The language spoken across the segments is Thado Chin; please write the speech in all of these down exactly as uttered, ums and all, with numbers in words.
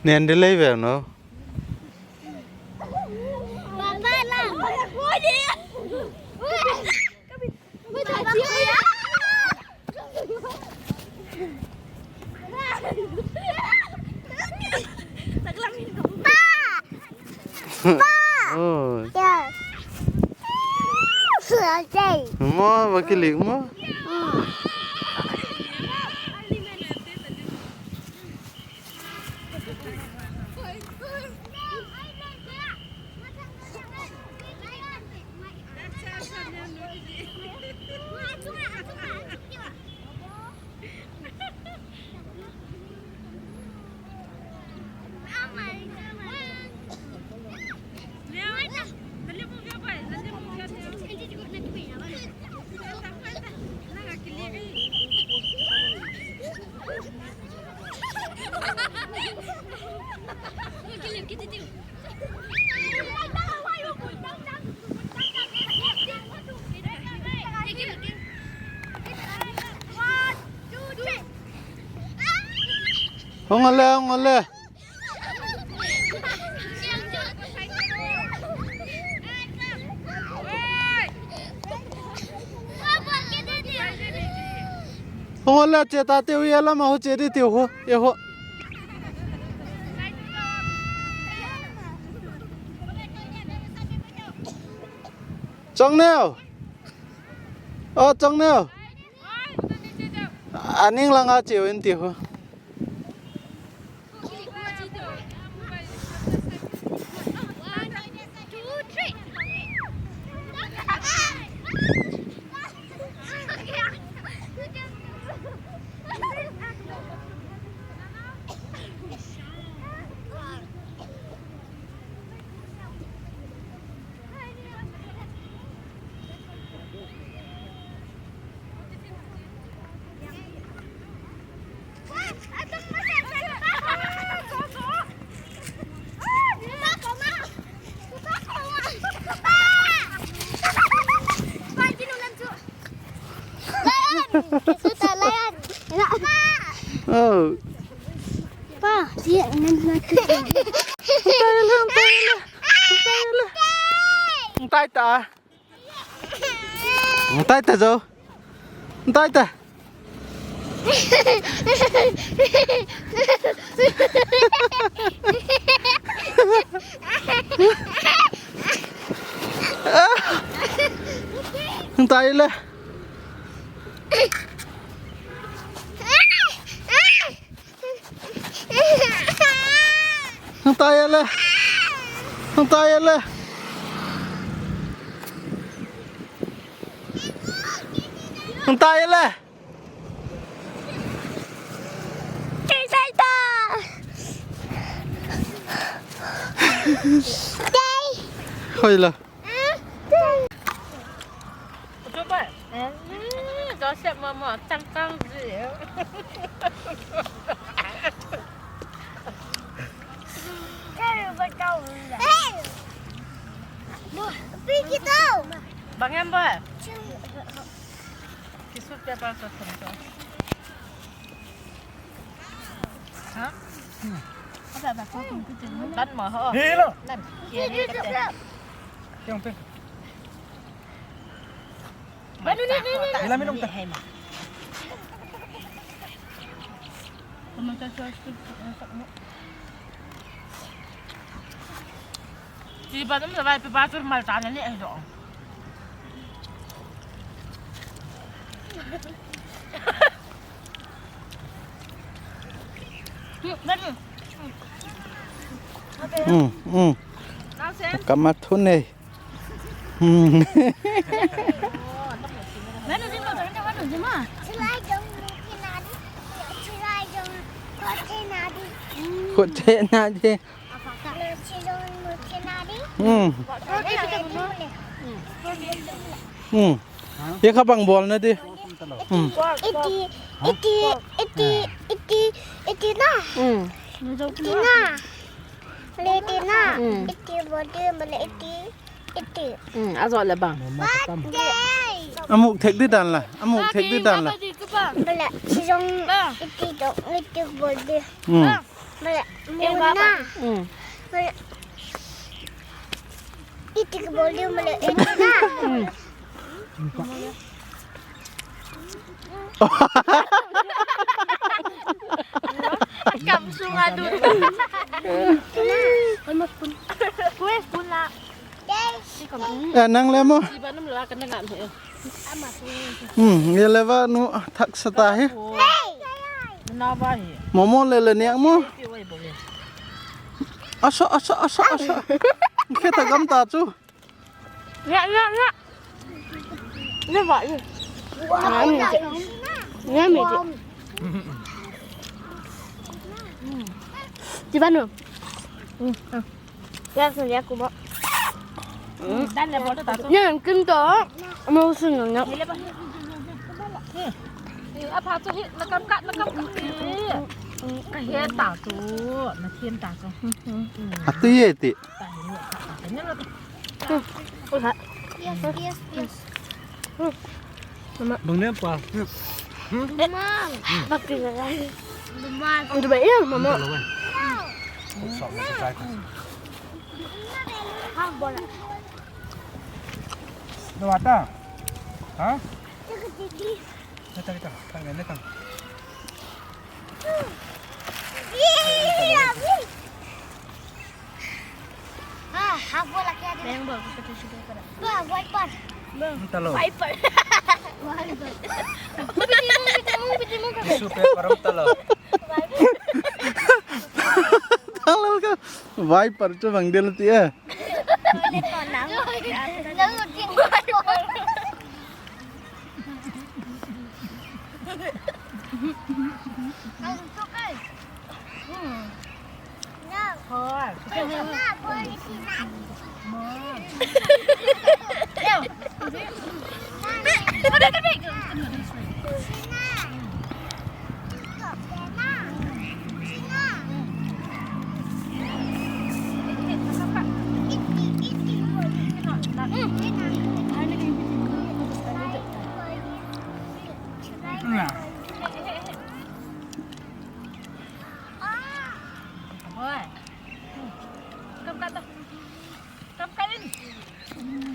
Nen de lei ve no. Pa! Pa! Oh. Ya. Mo, ba kilik mo. Hong le, hong le. Hong le, che ta te u ya la ma ho che di te ho, ye ho. Chong neo. O, chong neo. Aning langa cheu in ti ho. Oh. Pa, dia nan nan. Hong tai ta. Hong tai ta jo. Hong tai ta. Hong tai le. Hong tai le. Hong tai le. Hong tai le. Hoi la. Joseph mama, tang tang zi. Bang em boy. Kisut pe pa sot thum to. Ha? Aba ba ko kum ku tu. Ban mo ho. Hello. Nan. Ye ni ka te. Tiong pe. Ban ni ni ni. Ila minum ta. Hai ma. Kamu ta so. Ti ba tum sa bai pe ba tur mal ta na ni ai do. Hmm, hmm. Kama thun nei. Hmm. Khut che na di. Hmm. Hmm. Ye kha bang bol na di. Hmm. Iti, iti, iti, iti, iti na. Hmm. Iti na. Le iti na. Hmm. Iti bol di, bole iti, iti. Hmm, ajo le bang. Amuk thek di dan la, amuk thek di dan la. Bole, sijong iti dong, iti bol di. Hmm. Bole, muna. Hmm. Bole, iti bol di, bole, iti na. Hmm. Kam sunga dun. Kuis pun la. Eh, nang le mo. Hmm, ye le va nu thak sa ta hi. Momo le le niak mo. Asa, asa, asa, asa. Khe ta gam ta chu. Nga, nga, nga. Nga ba ni. Nga mi je. Nga mi je. Di ba nu? Hmm. Ya, sun ya ku ba. Hmm. Dan le bol ta. Nga kin to. Mo sun nga. Ni le ba. Hmm. Eh, apha chu hi na kam ka, na kam ka. Eh. Ka he ta chu, na khen ta chu. Hmm. Atu ye ti. Yes, yes, yes. Mama. Bang nem pa. Mama. Bakit na lang? Mama. Ang diba yan, mama? Ha, bola. Dua ta? Ha? Kita, kita. Tang, tang, tang. Ah, ha, bola kya? Bang, bang, kita tu sudah kena. Ba, wiper. Bang. Talo. Wiper. Wiper. Piti mo, piti mo, piti mo. Tissue paper, talo. Talo ka. Wiper chu bang del ti eh. Oi. Kam kat tu. Kam kat ni.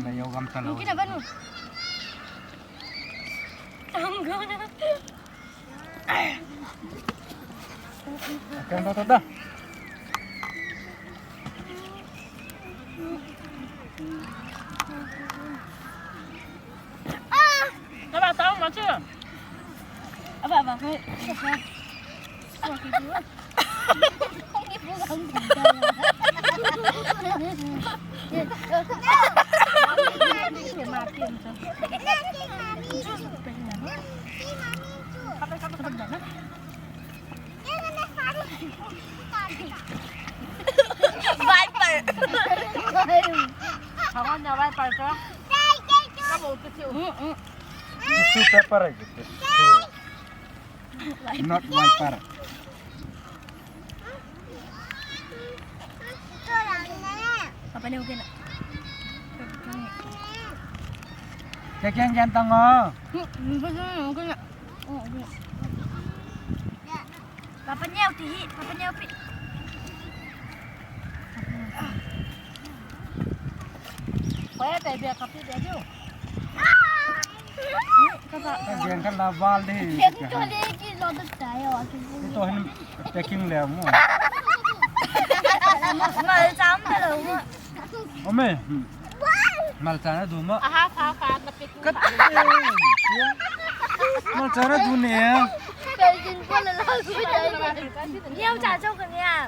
Ba yo kam talo. Mungkin apa nu? Tanggo na. Akan ta ta ta. Ah! Apa tahu macam? Apa, apa? Apa? Wiper. Kamu niya wiper ko? Kamu kisiu. Tissue paper hai, tissue. Not wiper. Papa ne okay na. Kya kya kya tang ho? Okay na. Papa ne okay hi, papa ne okay. Kaya tayo biya kapi biya jo. Ka jeng ka la bal de. Jeng to le ki lo to tayo. Ito hin packing le mo. Malcha um ta lo mo. Ome. Malcha na du mo. Aha, ha, ha, na pick. Kat. Malcha na du ne. Packing ko la la. Niya cha cho ka niya.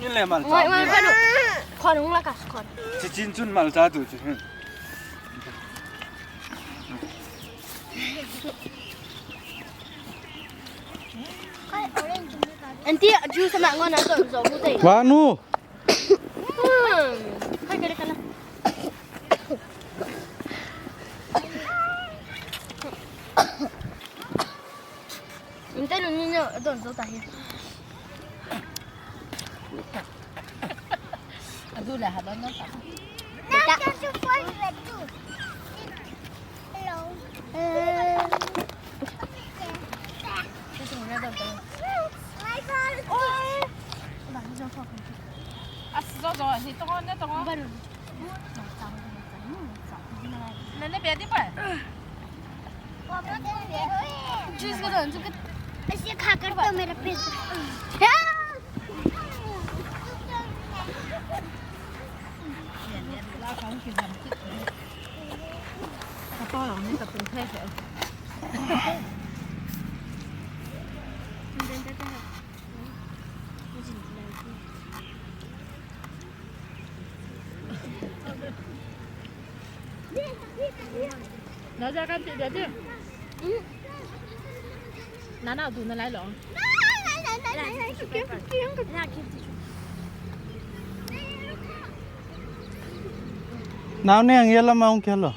Ni le mal. Ngai, ngai, ngai. Khon hung la ka, khon. Chi chin chun mal cha tu chu. Auntie, juice ma ngon na to zo bu te. Wa nu. Hmm. Hai kare kana. Inte nu ni no don zo ta hi. Adu la ha don no ta. Beta. Hello. As zo zo, hi to ne to. मैंने दे दी पर। Juice को दो, juice को। ऐसे खा कर तो मेरा पेट। Naja kan ti dia tu. Nana tu na lai long. Nau ne ang yala maung kelo.